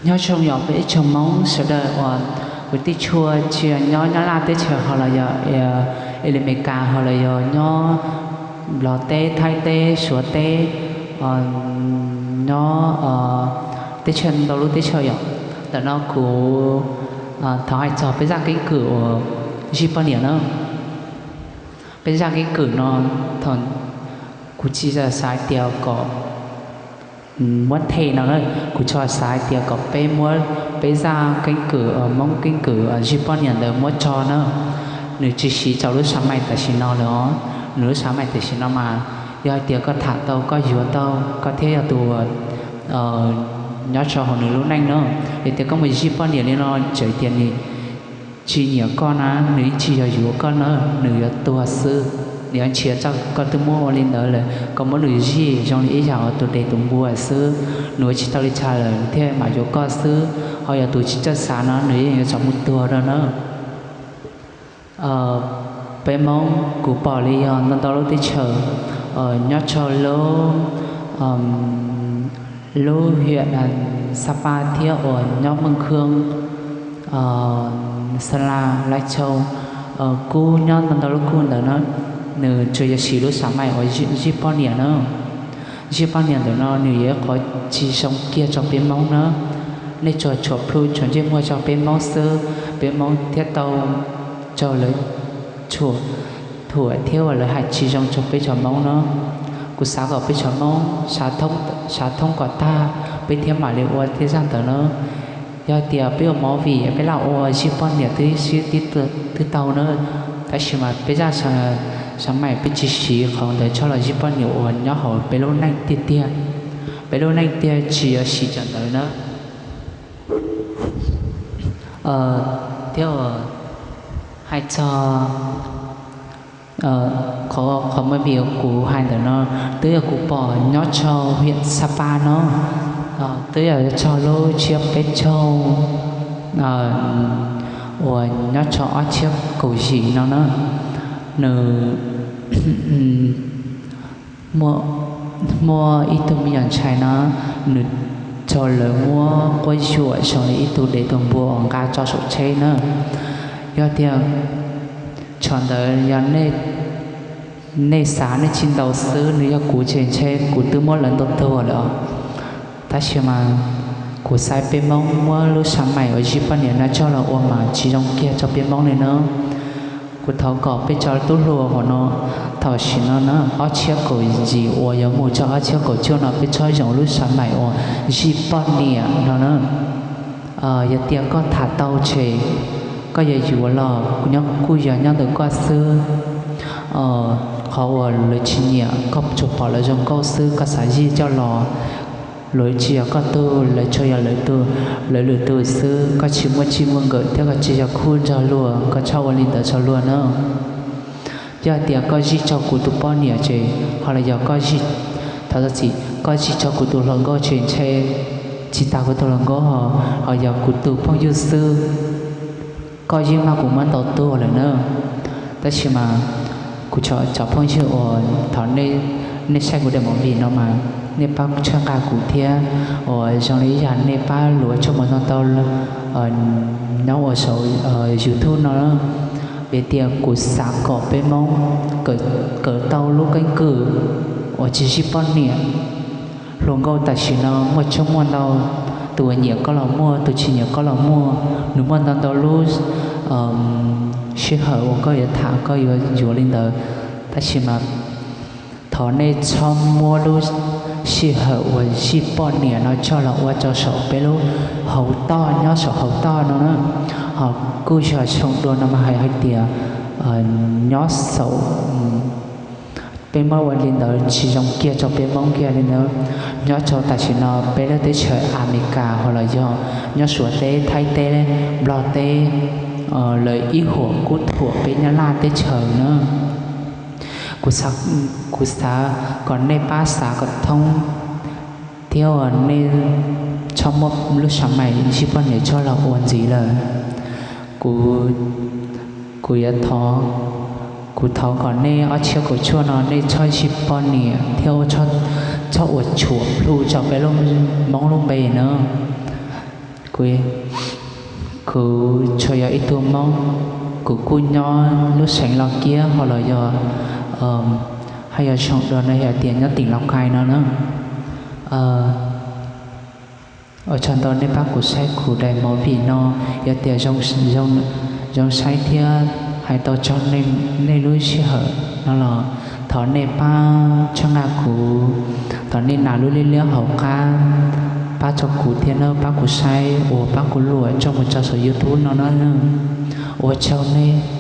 Nyob zoo yog peb ib tsoom Hmoob sawv daws uas kwv tij tshua tsis yog nyob Nyab Laj teb chaws ho los yog Amelikas ho los yog nyob Nplog teb, Thaib teb, Suav teb, nyob teb chaws ntau lub teb chaws yom. Ntawm no kuv thov hais txog peb zaj keeb kwm uas zij poj niam na. Peb zaj keeb kwm no, thaum kuv tsis xav hais tias kom muab them no na, kuv tsuas xav hais tias kom peb muab peb zaj keeb kwm, Hmoob keeb kwm zij poj niam ntawd muab tso na. Nws tsis siv rau lub sam mais tam sim no lawm os. Nws lub sam mais tam sim no mas yog hais tias koj tham tau, koj yuav tau, koj thiaj yog tus nyob rau hauv nws lub neej na. Yog tias koj mus zij poj niam li no, txawm tias nws tsis nyiam koj na, nws yeej tsis yog yuav koj na, nws yuav tuag xwb. Nws yuav nrhiav txoj, koj twb muab ua li ntawd lawm, koj muab nws zij zoo li ib yam tus dev tus npua xwb. Nws ua tsis tau li cas lawm thiaj mam yuav koj xwb. Ho yog tus tsis txawj xav no nws yeej yuav tsum mus tuag rau na. Peb Hmoob kuv pom li yog ntau ntau lub teb chaws, nyob rau lub, lub hiam Xab Paj thiab uas nyob Meej Khwb, Xeeb Las, Lais Tsau, Kub, nyob ntau ntau lub kub ntawd na, nws tsuas yog siv lub sam mais uas zij poj niam na. Zij poj niam ntawm no nws yog ib qhov tsis zoo kiag rau peb Hmoob na. Nej tsuas tshuam plhu tshuam ntsej muag rau peb Hmoob xwb, peb Hmoob thiaj tau raug lawv tshuam thuam thiab uas lawv hais tsis zoo rau peb cov Hmoob na. Kuv xav kom peb cov Hmoob xav thoob kom tag peb thiaj mam li ua tej zaj ntawd na. Yog tias peb ua movie peb lam ua zij poj niam twb sib twb tau na, tab sis mas peb zaj sam mais peb tsis siv qhov ntawd tshaj los zij poj niam uas nyob hauv peb lub neej tiag tiag. Peb lub neej tiag tsis yog siv cov ntawd na. Thiab hais txog qhov movie kuv hais ntawm no, twb yog kuv pom nyob rau hiam Xab Paj no, twb yog rau lub tsiab peb caug uas nyob rau ob txhiab kaum yim no na. Nws muaj ib tug me nyuam ntxhais no, nws raug lawv muab quab yuam zoo li ib tug dev tus npua uas nqa tso saum tsheb na. Yog tias qhov ntawd yog nej xav nej tsis ntaus xwb, nws yog kuv ces ntshe kuv twb muab lawv ntaus tuag lawm os. Tab sis mas kuv xav peb Hmoob muab lub sam mais uas zij poj niam no coj los ua mas tsis zoo kiag rau peb Hmoob li na. Kuv thov kom peb cov tub hluas hauv no, tam sim no na ob txhiab kaum yim uas yuav mus rau ob txhiab kaum cuaj no peb txhob yoom lub sam mais uas zij poj niam no na. Yog tias koj tham tau ces koj yuav yuav los nyob kuj yog nyob ntawm koj xwb. Qhov uas lawv tsis nyiam koj tsuas pom lawv zoo nkauj xwb koj xav zij coj los, lawv tsis yog koj tug, lawv tsuas yog lawv lwm tus xwb, koj tsis muaj txij muaj nkawm thiab koj tsis yog khub nrog luag, koj txhob ua li ntawd rau luag na. Yog tias koj zij rau kuv tus poj niam ces ho los yog koj zij, thov txim, koj zij rau kuv tus hluas nkauj ces ntshe tsis tas kuv tus hluas nkauj ho, ho yog kuv tus phooj ywg xwb, koj yeej mag kuv muab ntaus tuag lawm na. Tab sis mas kuv cov phooj ywg uas thaum nej saib kuv daim movie no mas nej pab tshawb nqa kuv thiab, uas zoo li ib yam nej pab luag tshuaj mus ntau ntau nyob ua saum YouTube no. Vim tias kuv xav kom peb Hmoob kawm tau lub keeb kwm uas tsis zij poj niam. Hluas nkauj tam sim no muaj tshaj muaj ntau, tus uas nyiam koj los muaj, tus tsis nyiam koj los muaj, nws muaj ntau ntau lub sij hawm uas koj yuav tham koj yuav yuav li ntawd. Tab sis mas thov nej txhob muab lub sij hawm uas zij poj niam no coj los ua rau saum peb lub hauv toj, nyob saum hauv toj no na. Ho kuj yog zoo dua no mas hais hais tias nyob saum peb muab ua li ntawd tsis zoo kiag rau peb Hmoob kiag li ntawd. Nyob rau tam sim no peb lub teb chaws Amelikas ho los yog nyob Suav teb, Thaib teb, Nplog teb, lawv ib huam kuj thuam peb Nyab Laj teb chaws na. Kuv xav kom nej pab xav kom thoob thiab uas nej txhob muab lub sam mais zij poj niam txhob los ua ntxiv lawm. Kuv, kuv yuav thov, kuv thov kom nej ob txhiab kaum cuaj no nej txhob zij poj niam thiab txhob ua tshuam plhu rau peb lub Hmoob lub npe na. Kuv, kuv tsuas yog ib tug Hmoob, kuv kuj nyob lub xeev Los Kiab ho los yog, haj yog zoo dua no yog tias nyob tỉnh Lào Cai no na. Ua tsaug ntau nej pab kuv saib kuv daim movie no, yog tias zoo saib thiab hais tau tsaug nej lub sij hawm no los thov nej pab txhawb nqa kuv, thov nej nias lub liab liab hauv qab pab txhawb kuv thiab nawb, pab kuv saib uas pab kuv luam tso mus tso saum YouTube no na. Ua tsaug nej.